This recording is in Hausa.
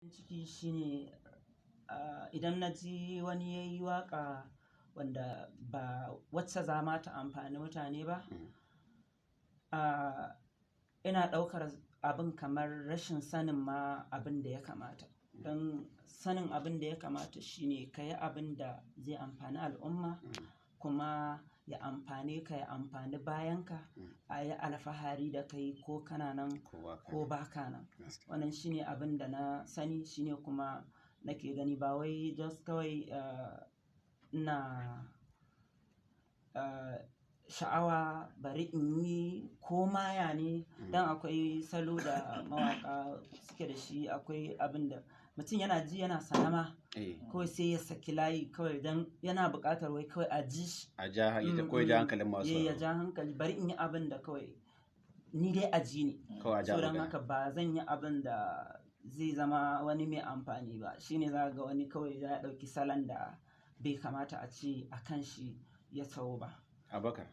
Ciki shine idan na ji wani ya yi waƙa wanda ba wacce za ma ta amfani mutane ba, ina ɗaukar abin kamar rashin sanin ma abin da ya kamata. Don sanin abin da ya kamata shine ka yi abin da zai amfani al'umma, kuma ya amfane ka, ya amfani bayanka, a yi alfahari da kai ko kana nan ko ba ka nan. Wannan shine abin da na sani, shine kuma nake gani. Ba wai just kawai ina sha'awa bari in yi ko maya ne. Don akwai salo da mawaƙa suke da shi, akwai abin da mutum yana ji yana sanama kawai sai ya saki layi kawai don yana buƙatar wai kawai a ji shi. A ja ko ya ja hankalin masu Ya ja hankali, bari in yi abin da kawai ni dai a ji ne. Kawai a ja So don magana. haka ba zan yi abin da zai zama wani mai amfani ba. Shine za ga wani kawai ya ɗauki salon da bai kamata a ce a kan shi ya taho ba. Abubakar.